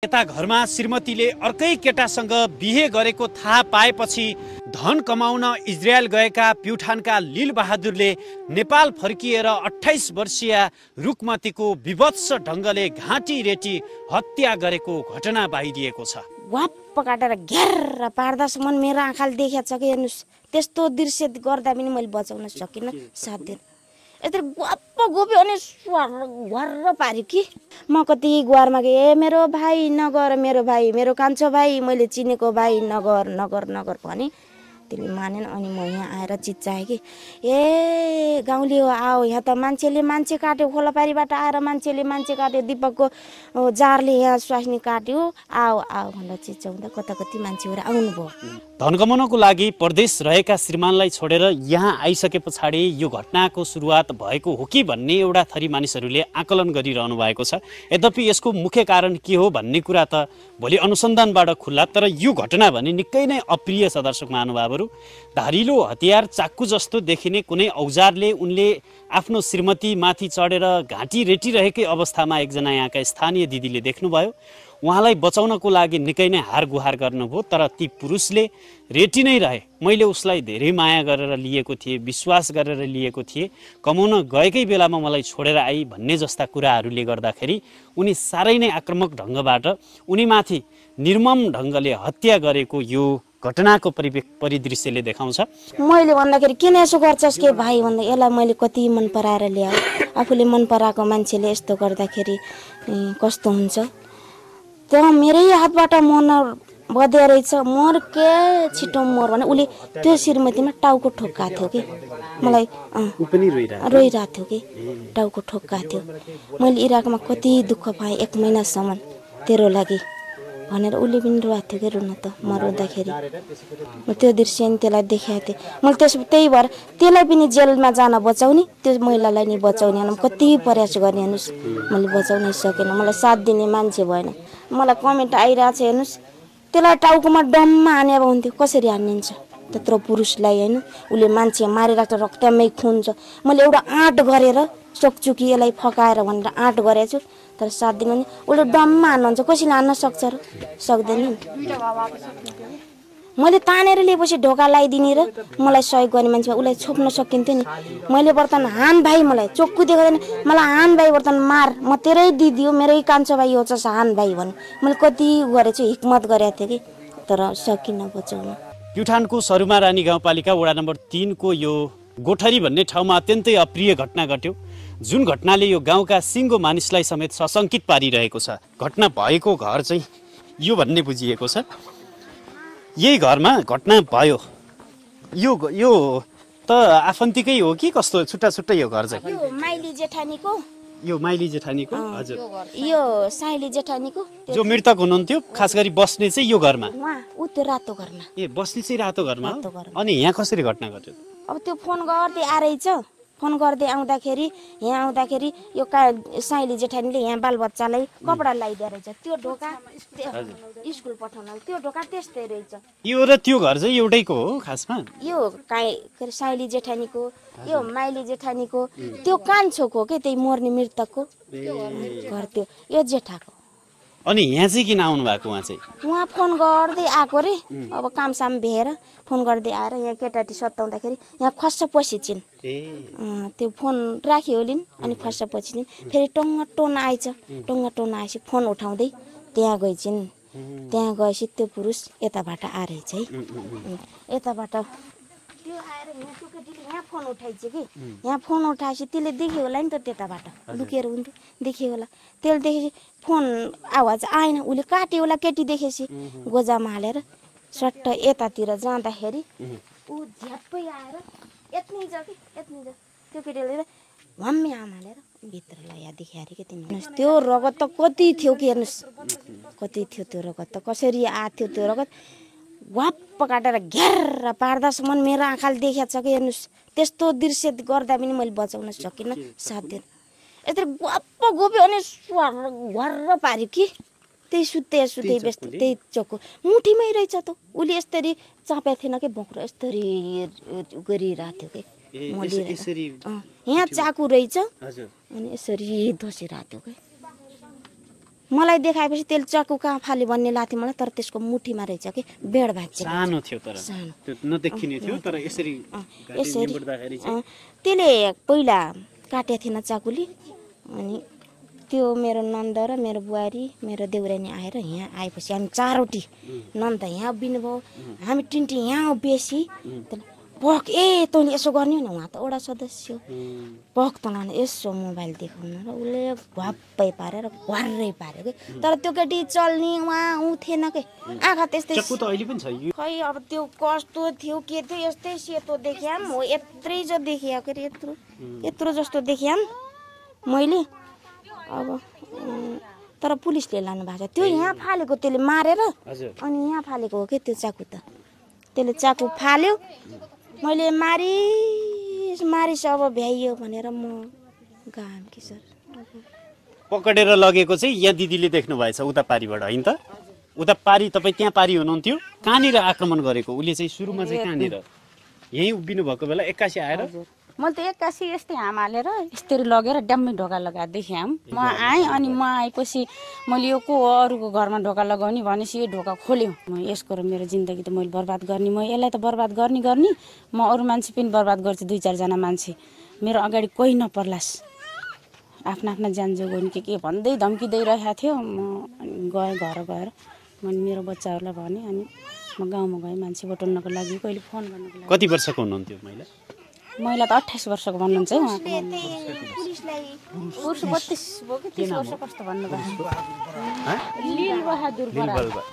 यता घरमा श्रीमतीले अर्कै केटासँग बिहे गरेको थाहा पाएपछि धन कमाउन इजरायल गएका प्युठानका लील बहादुरले नेपाल फर्किएर 28 वर्षीय रुकमतीको विभत्स ढङ्गले घाँटी रेटी हत्या गरेको घटना बाहिरिएको छ। वाप्प काटेर घेर पार्दासम्म मेरो आँखाले देखेको छ कि हेर्नुस्, त्यस्तो दृश्य गर्दा पनि मैले बचाउन सकिनँ। 7 दिन यत्रो गप्प गोप्यो अनि घर पार्यो कि म कति गुहारमा गएँ, मेरो भाइ नगर, मेरो भाइ, मेरो कान्छो भाइ, मैले चिनेको भाइ नगर नगर नगर भने त्यसले मानेन। अनि म यहाँ आएर चिच्चाएँ कि ए गाउँले हो, आओ यहाँ त मान्छेले मान्छे काट्यो, खोलापारीबाट आएर मान्छेले मान्छे काट्यो, दिपकको जारले यहाँ स्वास्नी काट्यो, आओ आओ भनेर चिच्चाउँदा कता कति मान्छेहरू आउनुभयो। धन कमाउनको लागि परदेश रहेका श्रीमानलाई छोडेर यहाँ आइसके पछाडि यो घटनाको सुरुवात भएको हो कि भन्ने एउटा थरी मानिसहरूले आकलन गरिरहनु भएको छ। यद्यपि यसको मुख्य कारण के हो भन्ने कुरा त भोलि अनुसन्धानबाट खुल्ला, तर यो घटना भने निकै नै अप्रिय छ। दर्शक महानुभावहरू, धारिलो हतियार चाक्कु जस्तो देखिने कुनै औजारले उनले आफ्नो श्रीमती माथि चढेर घाँटी रेटिरहेकै अवस्थामा एकजना यहाँका स्थानीय दिदीले देख्नुभयो। उहाँलाई बचाउनको लागि निकै नै हार गुहार गर्नुभयो, तर ती पुरुषले रेटी नै रहे। मैले उसलाई धेरै माया गरेर लिएको थिएँ, विश्वास गरेर लिएको थिएँ, कमाउन गएकै बेलामा मलाई छोडेर आई भन्ने जस्ता कुराहरूले गर्दाखेरि उनी साह्रै नै आक्रामक ढङ्गबाट उनीमाथि निर्मम ढङ्गले हत्या गरेको यो घटनाको परिदृश्यले देखाउँछ। मैले भन्दाखेरि किन यसो गर्छस् के भाइ भन्दा यसलाई मैले कति मन पराएर ल्याएँ, आफूले मन पराएको मान्छेले यस्तो गर्दाखेरि कस्तो हुन्छ। त्यहाँ मेरै हातबाट मर्न बद्या रहेछ, मर के छिटो मर भने उसले त्यो श्रीमतीमा टाउको ठोक्काएको थियो कि मलाई रोइरहेको थियो कि टाउको ठोक्काएको थियो। मैले इराकमा कति दुःख पाएँ 1 महिनासम्म तेरो लागि भनेर उसले पनि रुवाएको थियो कि रुन त म रुँदाखेरि। म त्यो दृश्य नि त्यसलाई देखाएको थिएँ। मैले त्यही भएर त्यसलाई पनि जेलमा जान बचाउने, त्यो महिलालाई नि बचाउने, अनि कति प्रयास गर्ने हेर्नुहोस्, मैले बचाउनै सकेन। मलाई 7 दिने मान्छे भएन। मलाई कमेन्ट आइरहेको छ हेर्नुहोस्, त्यसलाई टाउकोमा डममा हाने अब हुन्थ्यो, कसरी हानिन्छ त्यत्रो पुरुषलाई होइन। उसले मान्छे मारिरहेको छ, रक्तमै खुन छ। मैले एउटा आँट गरेर सक्छु कि यसलाई फकाएर भनेर आँट गरेको छु, तर 7 दिन भने उसले डममा हान्नुहुन्छ, कसैले हान्न सक्छ र सक्दैन। मैले तानेर लिएपछि ढोका लगाइदिने र मलाई सहयोग गर्ने मान्छे उसलाई छोप्न सकिन्थ्यो नि। मैले बर्तन हान भाइ, मलाई चोक्कु देख्दैन, मलाई हान भाइ बर्तन मार, म तेरै दिदी हो, मेरै कान्छो भाइ हो, छ हान भाइ भन्नु। मैले कति गरेको छु, हिक्मत गरेको थिएँ कि, तर सकिनँ बचाउन। प्युठानको सरुमा रानी गाउँपालिका वडा नम्बर 3 को यो गोठरी भन्ने ठाउँमा अत्यन्तै अप्रिय घटना घट्यो, जुन घटनाले यो गाउँका सिङ्गो मानिसलाई समेत सशङ्कित पारिरहेको छ। घटना भएको घर चाहिँ यो भन्ने बुझिएको छ। यही घरमा घटना भयो। यो त आफन्तिकै हो कि कस्तो छुट्टा छुट्टै यो घर चाहिँ? यो माइली जेठानीको, यो माइली जेठानीको, हजुर यो साइली जेठानीको। जो मृतक हुनुहुन्थ्यो खास गरी बस्ने चाहिँ यो घरमा? ऊ त्यो रातो घरमा। ए, बस्ने चाहिँ रातो घरमा। अनि यहाँ कसरी घटना घट्यो? अब त्यो फोन गर्दै आएछ, फोन गर्दै आउँदाखेरि यहाँ आउँदाखेरि यो साइली जेठानीले यहाँ बालबच्चालाई कपडा लगाइदिए रहेछ। त्यो ढोका स्कुल पठाउन त्यो ढोका त्यस्तै रहेछ। यो र त्यो घर चाहिँ एउटैको हो खासमा? यो साइली जेठानीको, यो माइली जेठानीको, त्यो कान्छोको के त्यही मर्ने मृतकको घर त्यो, यो जेठाको। अनि यहाँ चाहिँ किन आउनु भएको? उहाँ चाहिँ उहाँ फोन गर्दै आएको रे, अब कामसाम भ्याएर फोन गर्दै आएर यहाँ केटाटी सताउँदाखेरि यहाँ खस्स पसिचिन्। त्यो फोन राख्यो होलिन्, अनि खस्स पसिचिन्। फेरि टङ्ग टोन आएछ, टङ्ग टोन आएपछि फोन उठाउँदै त्यहाँ गएछिन्। त्यहाँ गएपछि त्यो पुरुष यताबाट आएछ है, यताबाट त्यो आएर यहाँ त्यो केटीले यहाँ फोन उठाइछ कि, यहाँ फोन उठाएपछि त्यसले देख्यो होला नि त, त्यताबाट लुकेर हुन्थ्यो, देख्यो होला। त्यसले देखेपछि फोन आवाज आएन, उसले काट्यो होला केटी देखेपछि, गोजामा हालेर सट्ट यतातिर जाँदाखेरि ऊ झ्याप्पै आएर यत्नै छ कि यत्नै छ। त्यो केटीले भम्मे आमा हालेर भित्र लगाएर देखाएर कि तिमी त्यो रगत त कति थियो कि हेर्नुहोस्, कति थियो त्यो रगत त, कसरी आएको थियो त्यो रगत। वाप्प काटेर घेर पार्दासम्म मेरो आँखाले देखेको छ कि हेर्नुहोस्, त्यस्तो दृश्य गर्दा पनि मैले बचाउन सकिनँ। 7 दिन यत्रो गप्प गोप्यो अनि घर पार्यो कि, त्यही सुत्दै बेस्ट त्यही चोको मुठीमै रहेछ त। उसले यसरी चापेको थिएन कि बोक्रो, यसरी गरिरहेको थियो कि, यहाँ चाकु रहेछ अनि यसरी धसिरहेको थियो कि। मलाई देखाएपछि त्यसले चाकु कहाँ फाल्यो भन्ने लाग्थ्यो मलाई, तर त्यसको मुठीमा रहेछ कि बेड भाँच्यो। सानो थियो तर सानो त्यो नदेखिने थियो, तर यसरी यसरी निबुड्दाखेरि चाहिँ त्यसले पहिला काटेको थिएन चाकुले। अनि त्यो मेरो नन्द र मेरो बुहारी मेरो देउरानी आएर यहाँ आएपछि हामी चारवटी नन्द यहाँ उभिनु भयो, हामी टिन्टी यहाँ उभिएपछि पख तैँले यसो गर्ने हो नि, उहाँ त वडा सदस्य पख तँलाई यसो मोबाइल देखाउनु र उसले भप्पै पारेर घर्रै पार्यो कि। तर त्यो केटी चल्ने उहाँ ऊ थिएन कि, आँखा त्यस्तै चक्कु त अहिले पनि छ यो। खै अब त्यो कस्तो थियो के थियो, यस्तै सेतो देखियाम हो, यत्रै जो देखिया के अरे यत्रो जस्तो देखियाम मैले। अब तर पुलिसले लानु भएको छ त्यो यहाँ फालेको, त्यसले मारेर अनि यहाँ फालेको हो कि त्यो चाकु त। त्यसले चाकु फाल्यो, मैले मारिस अब भ्याइयो भनेर म गाम कि सर। पकडेर लगेको चाहिँ यहाँ दिदीले देख्नु भएछ उता पारीबाट होइन त? उता पारी तपाईँ त्यहाँ पारी हुनुहुन्थ्यो, कहाँनिर आक्रमण गरेको उसले चाहिँ सुरुमा चाहिँ कहाँनिर यहीँ उभिनु भएको बेला एक्कासी आएर मैले त एक्कासी यस्तै हाम हालेर यस्तरी लगेर ड्याम्मै ढोका लगाएर देखेँ हाम। म आएँ अनि म आएपछि मैले यो को अरूको घरमा ढोका लगाउने भनेपछि यो ढोका खोल्यो। म यसको र मेरो जिन्दगी त मैले बर्बाद गर्ने, म यसलाई त बर्बाद गर्ने म अरू मान्छे पनि बर्बाद गर्छु, 2-4 जना मान्छे मेरो अगाडि कोही नपर्लास्, आफ्ना ज्यान जोगाउने के भन्दै धम्की दिइरहेको थियो। म गएँ घर गएर मैले मेरो बच्चाहरूलाई भने, अनि म गाउँमा गएँ मान्छे बटुल्नको लागि, कहिले फोन गर्नको लागि। कति वर्षको हुनुहुन्थ्यो महिला? महिला त 28 वर्षको भन्नुहुन्छ है उहाँको। पुरुष 32 भयो कि 30 वर्ष कस्तो भन्नुभयो। लील बहादुर बराल।